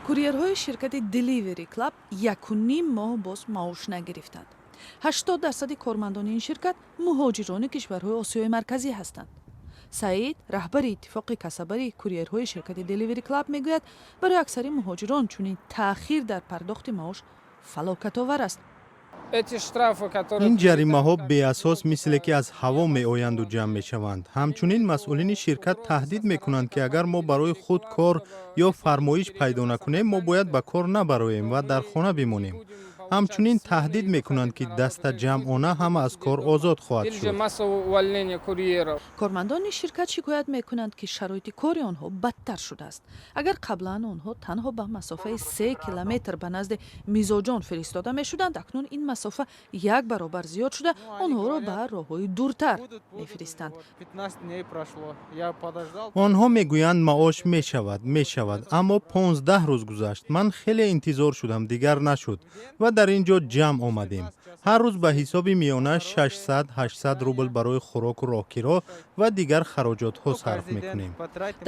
Курьерҳои ширкати Delivery Club 1,5 моҳ боз маош нагирифтанд. 80 дарсади кормандони ин ширкат муҳоҷирони кишварҳои Осиёи Марказӣ ҳастанд. Саид, раҳбари иттифоқи касабари курьерҳои ширкати Delivery Club, мегӯяд, барои аксари муҳоҷирон чунин таъхир дар пардохти маош фалокатовар аст. Ин ҷаримаҳо беасос, мисле ки аз ҳаво меоянду ҷамъ мешаванд. Ҳамчунин масъулини ширкат таҳдид мекунанд, ки агар мо барои худ кор ё фармоиш пайдо накунем, мо бояд ба кор набароем ва дар хона бимонем. Ҳамчунин таҳдид мекунанд, ки дастаҷамъона ҳама аз кор озод хоҳад шуд. Кормандони ширкат шикоят мекунанд, ки шароити кори онҳо бадтар шудааст. Агар қаблан онҳо танҳо ба масофаи 3 километр ба назди мизоҷон фиристода мешуданд, акнун ин масофа як баробар зиёд шуда, онҳоро ба роҳҳои дуртар мефиристанд. Онҳо мегӯянд, маош мешавад, мешавад, аммо 15 рӯз гузашт. Ман хеле интизор шудам, дигар нашуд ва дар ин ҷо ҷамъ омадем. Ҳар рӯз ба ҳисоби миёна 600 800 рубл барои хӯроку роҳкиро ва дигар хароҷотҳо сарф мекунем.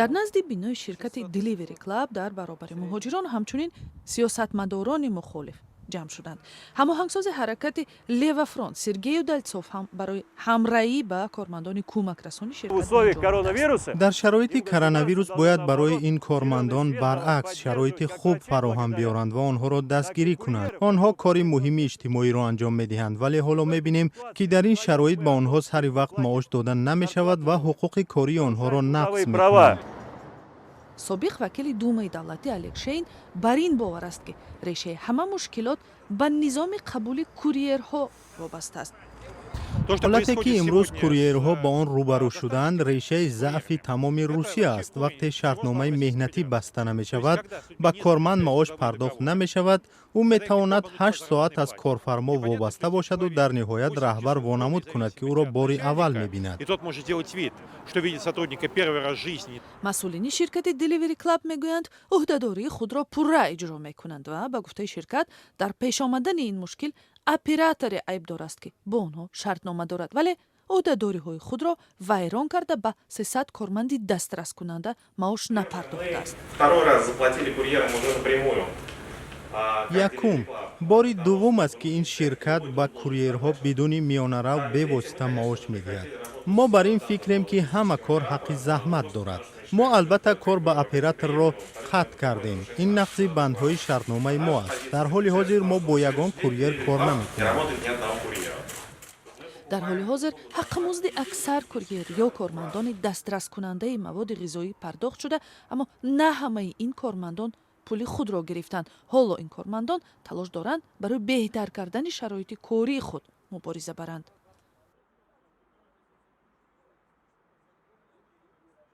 Дар назди бинои ширкати Delivery Club дар баробари муҳоҷирон ҳамчунин сиёсатмадорони мухолиф ҷамъ шуданд. Ҳамоҳангсози ҳаракати Лева фронт Сергей Удальцов ҳам барои ҳамраҳӣ ба кормандони кӯмакрасони ширкат. Дар шароити коронавирус бояд барои ин кормандон баръакс шароити хуб фароҳам биёранд ва онҳоро дастгирӣ кунанд. Онҳо кори муҳими иҷтимоиро анҷом медиҳанд, вале ҳоло мебинем, ки дар ин шароит ба онҳо сари вақт маош дода намешавад ва ҳуқуқи кории онҳоро нақз мекунанд. Собиқ вакили Думаи давлатӣ Олег Шейн бар ин бовар аст, ки решаи ҳама мушкилот ба низоми қабули курьерҳо вобаста аст. Ҳолате, ки имрӯз курьерҳо ба он рӯбарӯ шудаанд, решаи заъфи тамоми Русия аст. Вақте шартномаи меҳнатӣ баста намешавад, ба корманд маош пардохт намешавад, ӯ метавонад 8 соат аз корфармо вобаста бошаду дар ниҳоят раҳбар вонамуд кунад, ки ӯро бори аввал мебинад. Масъулини ширкати Delivery Club мегӯянд, ӯҳдадории худро пурра иҷро мекунанд ва ба гуфтаи ширкат, дар пеш омадани ин мушкил операторе айбдор аст, ки бо онҳо шартнома дорад, вале ӯҳдадориҳои худро вайрон карда, ба 300 корманди дастраскунанда маош напардохтааст. Якум, бори дуввум аст, ки ин ширкат ба курьерҳо бидуни миёнарав бевосита маош медиҳад. Мо бар ин фикрем, ки ҳама кор ҳаққи заҳмат дорад. Мо албатта кор ба операторро қатъ кардем. Ин нақзи бандҳои шартномаи мо аст. Дар ҳоли ҳозир мо бо ягон курьер кор намекунем. Дар ҳоли ҳозир ҳаққимузди аксар курьер ё кормандони дастраскунандаи маводи ғизоӣ пардохт шуда, аммо на ҳамаи ин кормандон пули худро гирифтанд. Ҳоло ин кормандон талош доранд, барои беҳтар кардани шароити кории худ мубориза баранд.